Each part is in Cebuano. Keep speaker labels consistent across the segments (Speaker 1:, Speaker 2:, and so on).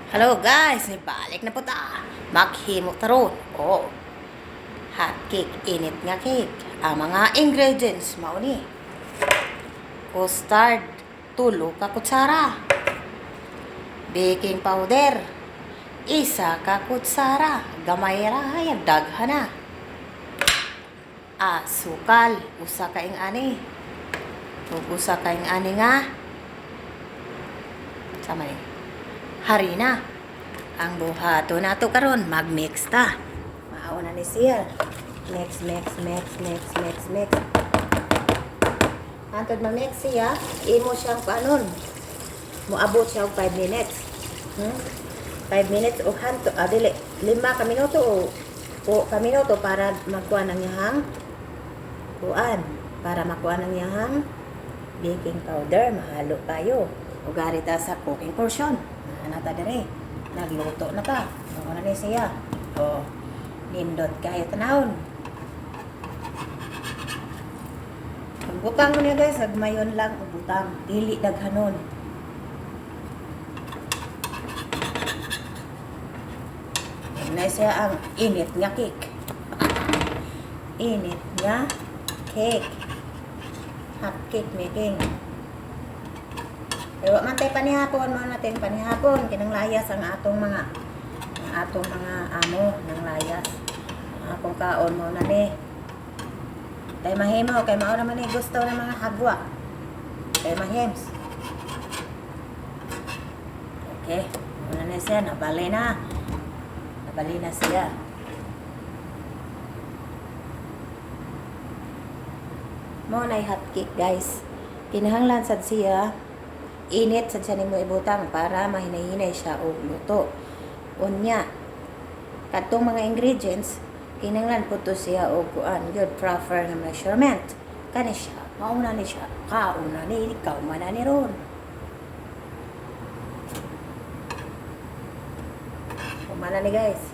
Speaker 1: Hello guys, balik na po ta. Maghimo taron. Oh. Hot cake, init nga cake. Ang mga ingredients mao ni: custard, 3 ka kutsara. Baking powder, 1 ka kutsara. Gamay ra hayag daghan na. Asukal, 1 ka ing-ani. Ug 1 ka ing-ani nga sama ni harina. Ang buhato nato karon, mag-mix ta. Mao na ni siya. Mix, mix, mix, mix, mix, mix. Hantod ma-mix siya, imo siyang panon. Moabot siya og 5 minutes. 5 minutes o hanto, ah, dili, 5 ka minuto o ka minuto para magkuha ng iyahang kuan, para makuha ng iyahang baking powder, mahalo kayo. Ugari ta sa cooking portion. Naa ta dire. Nagluto na ta. Mao na ni siya. O, nindot kayo tanawon. Pagbutang mo niya guys, agmayon lang og butang, dili daghanon. Na siya ang init nga cake. Init nga cake. Hot cake making. Pero man tay panihapon, mo natin panihapon kinang layas ang atong mga amo ng layas. Ang akong kaon mo na ni. Tay mahimo kay mao naman ni gusto ng mga hagwa. Tay mahims. Okay, mao na siya, nabali na. Nabali na siya. Mao na hot cake, guys. Kinahanglan sad siya init sad siya nimo ibutang para mahinay-hinay siya og luto. Unya, kadtong mga ingredients kinahanglan pud to siya og kuan good proper nga measurement. Kani siya, mauna ni siya, kauna ni ikaw man na ni ron. Humana ni guys.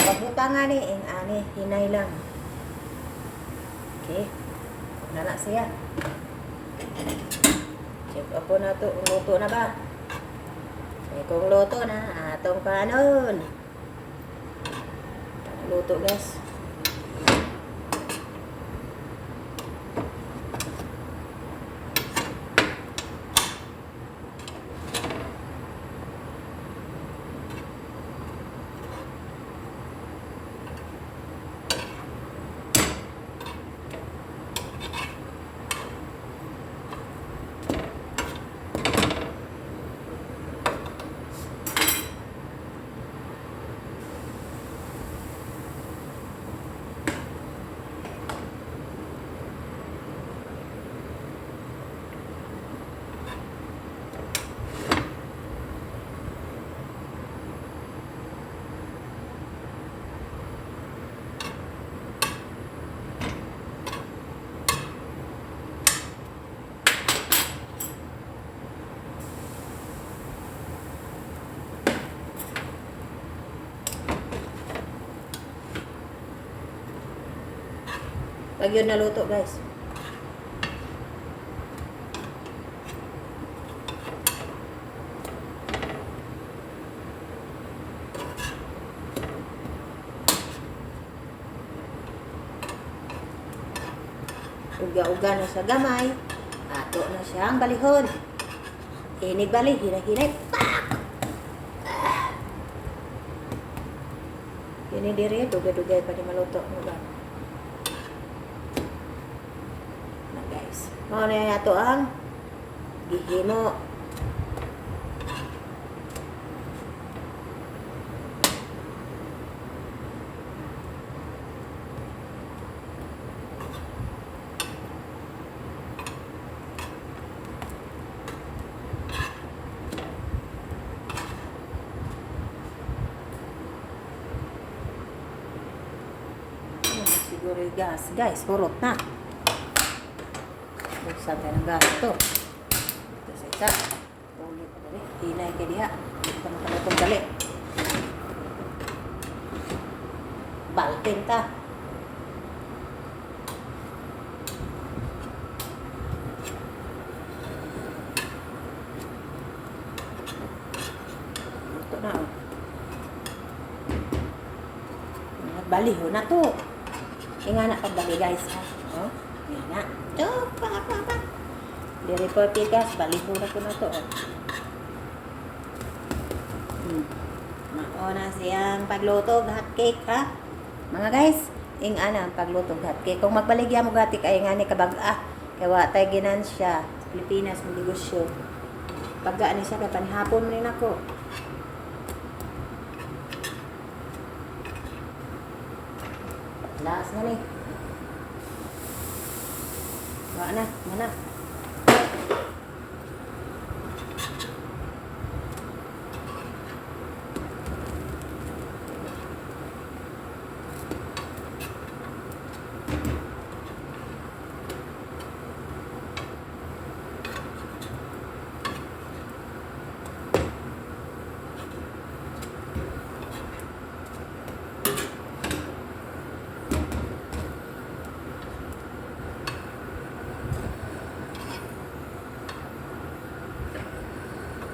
Speaker 1: Pagbutang nga ni, ing ani, hinay lang. Okay. Na na siya. Check up po na to. Luto na ba? Eh, kung luto na, atong kanon. Luto, guys. Pag yun naluto, guys. Uga-uga na siya gamay. Ato na siyang balihon. Inig bali, hinay-hinay. Pak! Ah. Ini diri, dugay-dugay pa ni maluto. Ano ba? Na guys. Mao na ato ang gihimo. Ano, siguro yung gas. Guys, hurot na. Buksan tayo ng gas ito. Ito sa isa. Uli pa dali. Hinay kay diha. Hindi pa makalutong dali. Baltin ta. na, oh. Baliho na to. Ingana pagbali, guys, ha. Oh, ingana. To, pa pa pa. Diri po guys, baliho na ko na to, oh. Mao na siyang pagluto og hot cake, ha. Mga guys, ingana ang pagluto og hot cake. Kung magbaligya mo gati kay ngani kabag-ah. Kay wa tay ginansya sa Pilipinas mo negosyo. Pagka ni siya kay panihapon man nako. Last na ni. Wa na, mana.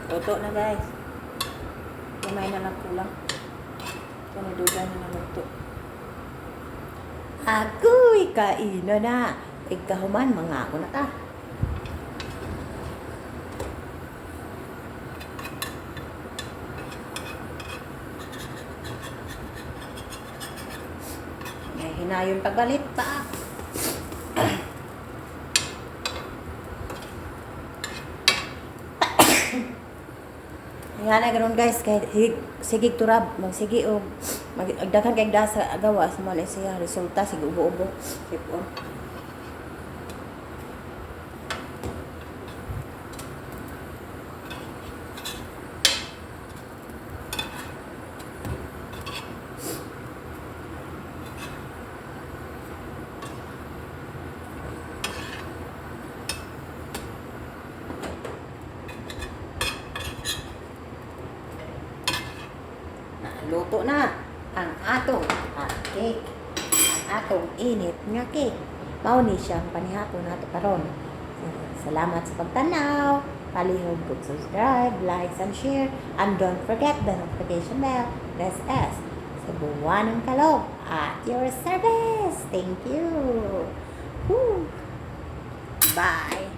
Speaker 1: Luto na, guys. Kamay na lang kulang. Ito na duga na naluto. Agoy, kaino na. Ikahuman, mga ako na ta. May hinayon pagbalit pa. Nga na ganun, guys, kay sige turab, magsige og mag daghan kay dasa gawas mo na siya resulta sige ubo-ubo. Sipon. Luto na ang atong hot cake. Ang atong init nga cake. Mao ni siyang panihapon nato karon. Salamat sa pagtanaw. Palihog kog subscribe, likes, and share. And don't forget the notification bell. This is Cebuanong Kalog at your service. Thank you. Woo. Bye.